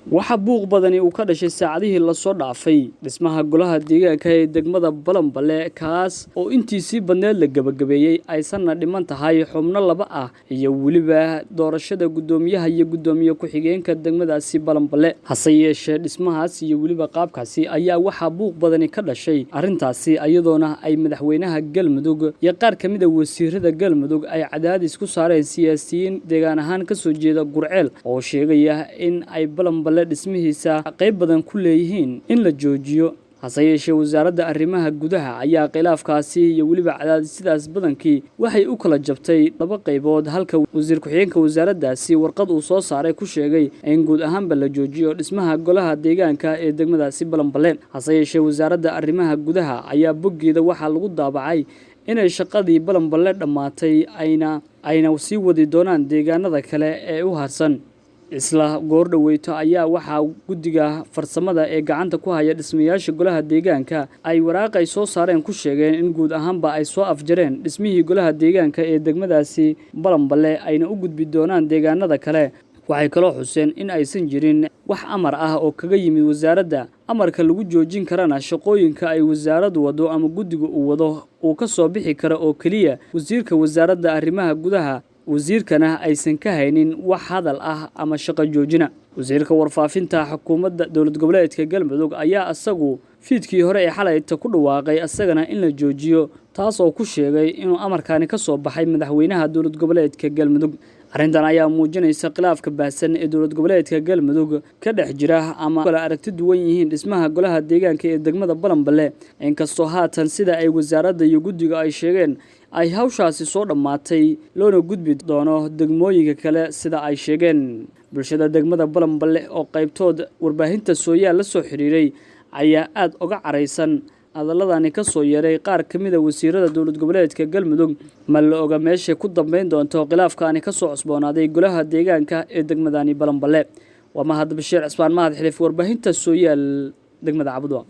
Waxaa buuq badani uu ka dhashay saacadihii lasoo dhaafay dhismaha golaha deegaanka ee degmada Balanbale, kaas oo intiisii badneed la gebagabeeyey, aysanna dhiman tahay xubno laba ah iyo weliba doorashada guddoomiyaha iyo guddoomiye ku-xigeenka degmadaasi Balanbale. Hase yeeshee, dhismahaas iyo weliba qaabkaasi ayaa waxaa buuq badani ka dhashay arrintaasi, iyadoona ay madaxweynaha Galmudug iyo qaar ka mid a wasiirada Galmudug ay cadaadis ku saareen siyaasiyiin deegaan ahaan kasoo jeeda Gurceel oo sheegaya in ay Balanbale dhismihiisa qayb badan ku leeyihiin in la joojiyo. Hase yeeshee, wasaaradda arrimaha gudaha ayaa khilaafkaasi iyo weliba cadaadisyadaas badankii waxay u kala jabtay laba qaybood, halka wasiir ku-xigeenka wasaaraddaasi warqad uu soo saaray ku sheegay in guud ahaanba la joojiyo dhismaha golaha deegaanka ee degmadaasi Balanbale. Hase yeeshee, wasaaradda arrimaha gudaha ayaa boggeeda waxaa lagu daabacay inay shaqadii Balanbale dhammaatay, ayna sii wadi doonaan deegaanada kale ee u harsan. Isla goor dhoweyto ayaa waxaa guddiga farsamada ee gacanta ku haya dhismayaasha golaha deegaanka ay waraaq ay soo saareen ku sheegeen in guud ahaanba ay soo afjareen dhismihii golaha deegaanka ee degmadaasi Balanbale, ayna u gudbi doonaan deegaanada kale. Waxay kaloo xuseen in aysan jirin wax amar ah oo kaga yimid wasaaradda, amarka lagu joojin karana shaqooyinka ay wasaaraddu wado ama guddiga uu wado uu ka soo bixi karo oo keliya wasiirka wasaaradda arrimaha gudaha, wasiirkana aysan ka haynin wax hadal ah ama shaqo joojina. Wasiirka warfaafinta xukuumadda dowlad goboleedka Galmudug ayaa isagu fiidkii hore ee xalayta ku dhawaaqay isagana in la joojiyo, taas oo ku sheegay inuu amarkaani ka soo baxay madaxweynaha dowlad goboleedka Galmudug. Arrintan ayaa muujinaysa khilaafka baahsan ee dowlad goboleedka Galmudug ka dhex jira ama kala aragti duwan yihiin dhismaha golaha deegaanka ee degmada Balanbale, inkastoo haatan sida ay wasaaradda iyo guddiga ay sheegeen ay hawshaasi soo dhammaatay, loona gudbi doono degmooyinka kale sida ay sheegeen. Bulshada degmada Balanbale oo qaybtood warbaahinta Sooyaal la soo xiriiray ayaa aada uga caraysan hadaladani ka soo yeeray qaar ka mid a wasiirada dowlad goboleedka Galmudug. Ma la oga meeshay ku dambeyn doonto khilaafkaani ka soo cusboonaaday golaha deegaanka ee degmadani Balanbale. Waa Mahad Bashiir Cismaan, Mahad Xiliif, warbaahinta Sooyaal, degmada Cabudwa.